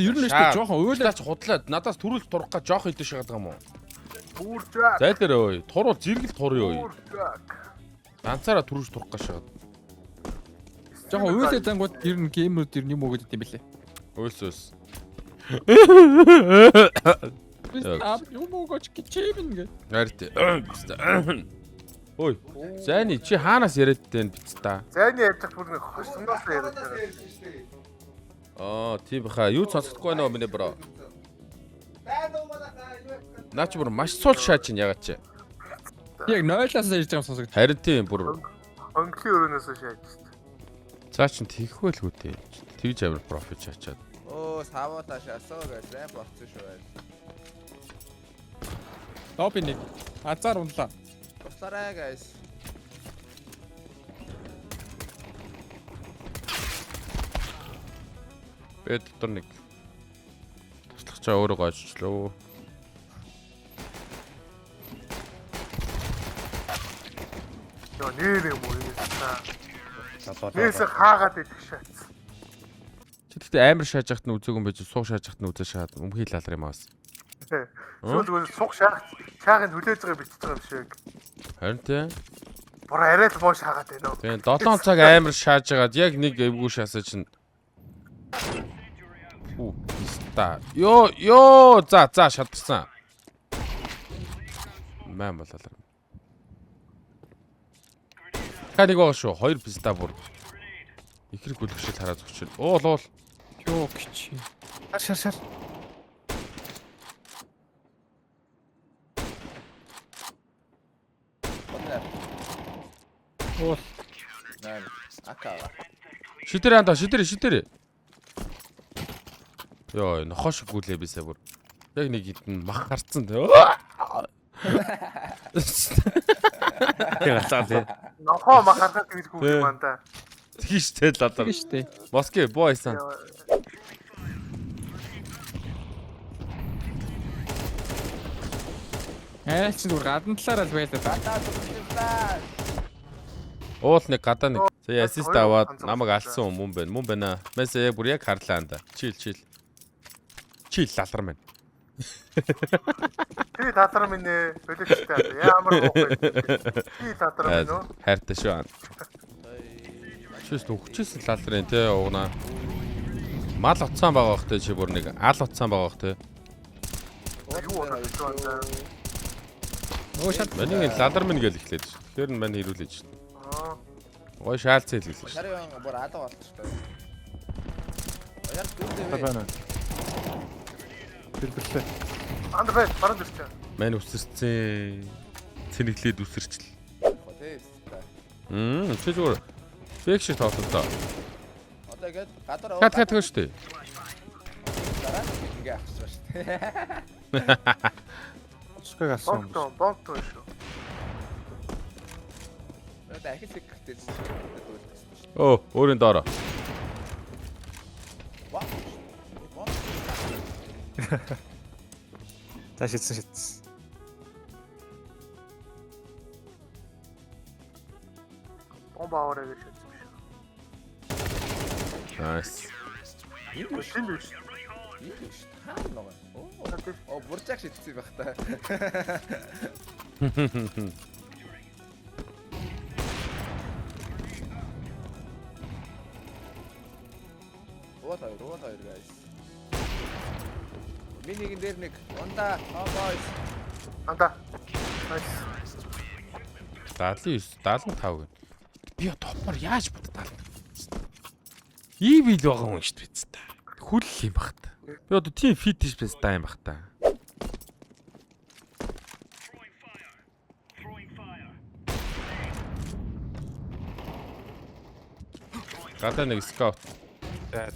Гэтэ ер нь шүү дээ жоохон уйлаач Уйлаач худлаа надаас төрүүлж турах га жоох идэш шагаад байгаа юм уу? Бүржак. Зайлэр ой. Туруул зэрэгэл турын ой. Бүржак. Ганцаараа төрүүлж турах га шагаад. жоохон уйлаа зангууд ер нь геймерүүд ер нь юм өгöd идэм бэлээ. Уйлс уйлс. Стап юм өгөөч гिचээвэн гэ. Хайрт. Ой. Зайны чи хаанаас яриад тэн биц та? Зайны ярьж бүр нэг хосноос яриад байгаа. Аа, тийм баха. Юу ч сонсохдохгүй байна уу миний бро? Наа чи бүр маш сул шааж чинь ягаад чи? Яг нойлоос ярьж байгаа юм сонсогд. Харин тийм бүр Хонхлын өрөөнөөс шааж. цаа чин тийхгүй л үү те. Тэгж амар профит шаачаад. Оо, савуулаа шаасаа гэж рамп орсон шүү байл. Лобби нэг. Азар унлаа. Туслаарай guys. Би дотор нэг туслахчаа өөрөө гойжчлоо. Йоо нэр юм уу юм та. Нээсээ хаагаад идэх шаац. Чи тэгтээ амар шааж яхад нь үзээгүй юм байж сууг шааж яхад нь үзээ шаад өмхий лалар юм аас. Сүүл зүгээр суг шаах шаахыг хүлээж байгаа бичиж байгаа юм шиг. Харин тий. Бур арай л муу шаагаад байна уу? Тийм 7 цаг амар шааж хагаад яг нэг эвгүй шаасаа чинь. Фу, писта. Йоо, ёо, за, за шатарсан. Мам бололоо. Та нэг байгаа шүү. Хоёр писта бүр. Ихэр гүлэх шиг хараа зогчл. Уул уул. Йоо гिच. Шар шар. Өнөр. Уул. Наа. Ака. Шидэр андаа, шидэр, шидэр. Йоо, нохоо шиг гүлээ бисээ бүр. Яг нэг хитэн мах гарцсан. Яа, тий. Нохоо махархаа тэгж гүөх юм аа да. Тийш тэл лалар. Тэгэн штэ. Моски бойсан. Айл чи зүгээр гадна талаараа л байлаа. Гадаа зүгтээ. Уул нэг гадаа нэг. За ассист аваад намайг алсан хүн мөн байна. Мөн байна. Мэсээ яг бүр яг харлаа анда. Чил чил. Чил лалар мэн. Тий тадар минь ээ. Боловчтой. Ямар муу вэ? Тий тадар минь үү? Хайртай шүү. Чис нүхчихсэн лалрын те уугна. Мал утсан байгаа бах те чи бүр нэг ал утсан байгаа бах те. Юу болоод байна? Өө шат. Миний энэ лалар минь гэж эхлээд шүү. Тэгэхээр нь мань хэрүүлээж шүү. Аа. Гой шаалцээ л гэлээ шүү. Шарын бүр алга болчихтой. Яг дүүрдээ. Байна. Бэлбэлээ. Анд бай, баруун дэрч. Мань үсэрсэн. Цэнэглээд үсэрчл. Тэ. Мм чи зүгээр фек шиг тоглолтоо. Одоо ингээд гадар Кат кат шүү дээ. Дараа ингээ авчих шүү дээ. Цэцэг алсан юм. Бомбтон, бомбтон шүү. Одоо ахил нэг гэртээ дүүлдэг шүү. Өө өөрийн доороо. Ваа. За шидсэн шидсэн. Бомб аваарай гэж хэлсэн биш. Nice. Шинэ биш. Энэ биш. Хаа нэг. Оо, буржааг шидсэн байх та. Уул хоёр, уул хоёр guys. Минигэн дээр нэг унда, oh boys. Анда. Nice. 79 75 гэн. Би топор яаж бод 70. Ийм ил байгаа хүн шүү дээ биз та. Хүл юм бах та. Би одоо тийм фитиш биз та юм бах та. Гадаа нэг скаут. За.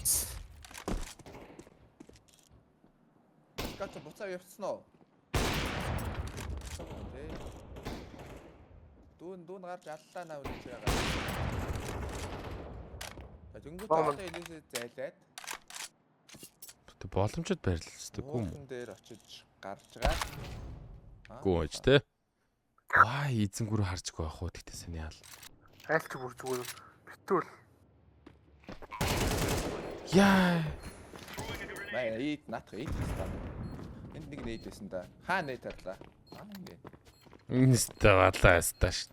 Гач буцаа явцсан уу? Дүүн дүүн гарч аллаа наа гэж байгаа. Дөнгөж Бомб. одоо илээсээ зайлаад Тэ боломжтой байрлал гүм. уухан дээр очиж гарч байгаа. Гүү аж тэ. Вай эзэн гүрүү харжгүй байх уу тэгтээ саний яал. Айл чи бүр зүгээр битүүл. Яа. Маа ийд наатах ийд гэсэн. Энд нэг нейд байсан да. Хаа нейд тарлаа? Аа ингэ. Инста валаа яста ш.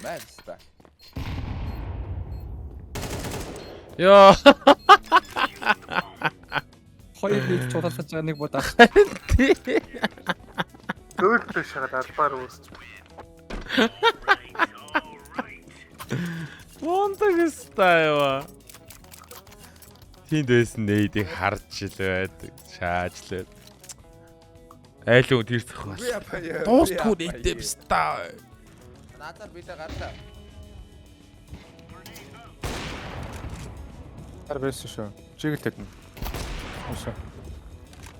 Маа биста. Йоо. Хоёр нийт чулаалж байгаа нэг будаа. Зөөлтөө шагаад албаар үүсч. Мундаг өстой яа. Тэнд байсан нейдийг харж ил байдаг. Шааж л. Айл уу тэр зөх бас. Дуустгүй нейдээ бистаа. Наазар билээ гарлаа. Тар байсан шүү. Чиглэл тэдэн. Уусаа.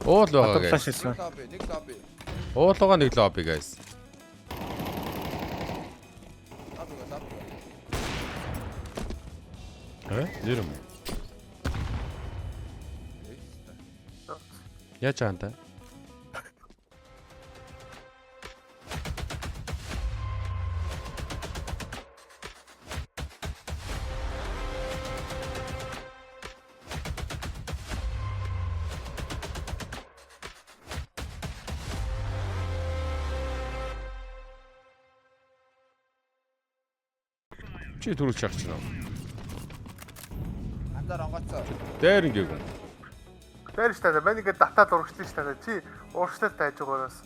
Уул байгаа Одоо guys. флаш хийсэн. Нэг лобби, нэг лобби. Уул байгаа нэг лобби guys. Лобби, лобби. Э? Нэр юм. Яаж байгаа юм та? Чи түрүүлж чарч байна. Анзаар онгоцоо. Дээр ингээд юм. Тэр ш таа. Мань ингээд татаад урагшлаа ш таа. Чи ууршлал тайж байгаараас.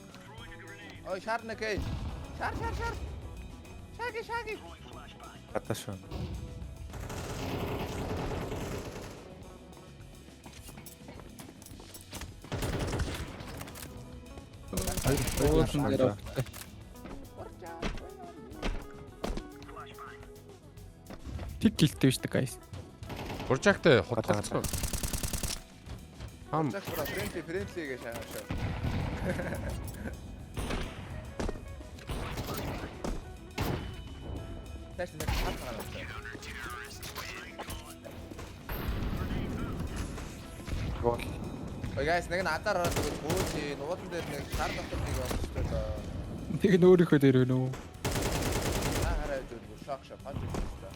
Ой, шар нэг ээ. Шар, шар, шар. Шаги, шаги. Гадаа шүү. Уулан дээр автай. Тэг гэлтэй биш үү guys. Буржаагтай хутгалцсан. Хам Жак бро, френдли, френдли гэж шаа шаа. Тэш нэг хат гараад. Гол. Ой guys, нэг нь адар ороод өгөөд бөөж нуудан дээр нэг шар дотор нэг болчихтой доо. Тэг нь өөрийнхөө дээр өнөө. Наа хараа явж өгөх шок шок хонж ирсэн.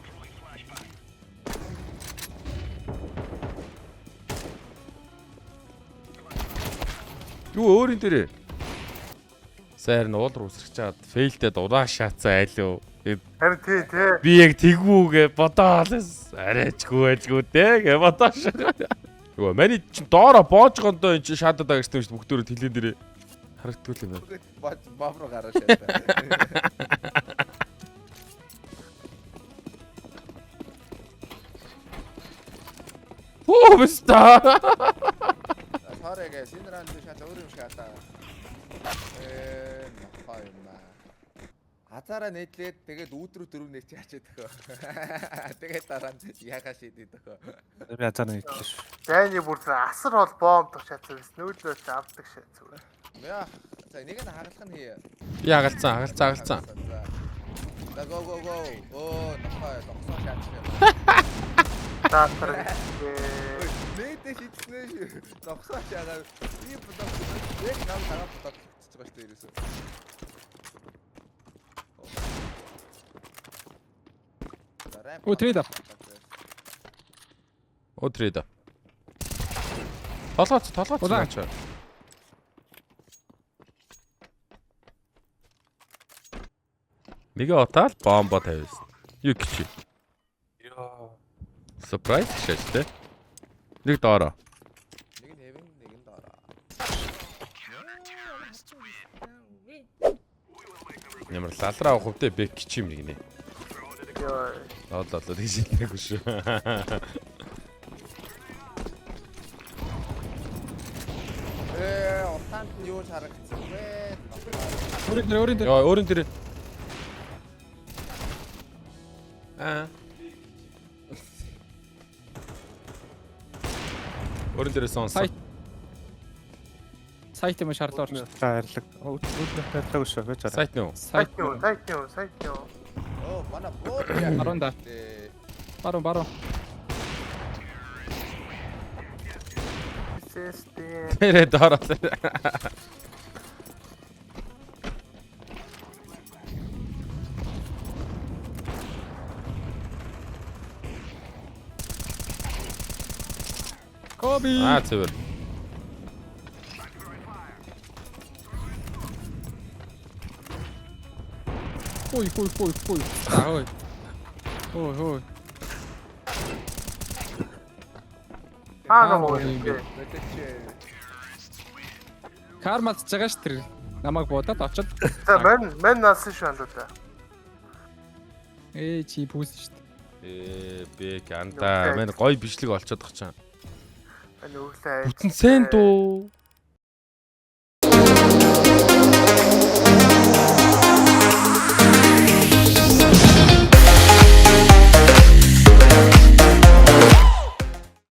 Юу өөрийн дээрээ. Сайр нь уул руу үсрэж чаад фейлдээ дураа шаацсан айлуу. Харин тий тий. Би яг тэгвүүгээ бодоол арайчгүй айлгүй дээ гэ бодоаш. Юу маний чин доороо боожгондоо эн чин шаадаад байгаа гэсэн юм шүү бүгдөө тэлэн дээрээ харагддгүй юм байна. Бод боб руу гараа шаатаа. Хөө бистаа. Sorry guys, энэ раунд шат өөр юм шатаа. Э нохой юм аа. Азаараа нийтлээд тэгээд үүд рүү дөрөв нэг чаачаад төхөө. Тэгээд дараа нь яхаа шийдээд төхөө. Би азар нийтлээ шүү. Дайны бүр тэр асар бол бомб тох шатсан байсан. Нүүлээ чи авдаг шатсан. Яа. За нэг нь хагалах нь хий. Би хагалцсан, хагалцсан, хагалцсан. За go go go. Оо нохой догсоо шаачих юм. Даатар. Нээдэ шийдсэн шүү. Догсоо шаагаа. Би блок яг нам дараа блок хийчихэж байгаа шүү дээ ерөөсөө. Өө трейд ап. Өдрөөд. Толгойц, толгойц Улаан. наач. Нэгэ отаал бомбо тавьсан. Юу гэж. Йоо. Surprise шээс тэ. Нэг доороо. Нэг нь хэвэн, нэг нь доороо. Ямар лалраа авах вдэ бек гэж юм нэг нэ. Йоо. Лол лол гэж хэлээгүй шүү. Э, утаанд нь юу ч харагдсан бэ? Өөрийн дээр өөрийн дээр. Йоо өөрийн дээр. Аа. Өөрийн дээр сонсон. Сайт. Сайт юм шаарлаа орчих. Та арилаг. Үүднээ арилаг шүү. Байж арай. Сайт нөө. Сайт Сайт юу? Сайт юу? Сайт юу? Оо, манай буу. Баруун да. Баруун баруун. Систем. Тэрэ доороо. Коби. Аа цэвэр. Хой хой хой хой. За хой. Хой хой. Аа нөгөө юм юм бэ? бэ. Мэдээч. Кармалцж байгаа ш тэр. Намайг буудаад очоод За мань мань наасан шүү андуу. ээ чи пүүс шүү дээ. Ээ бэг андаа. Мэн гой бичлэг олцоод тах чам. Мань өглөө. Бүтэн сент үү?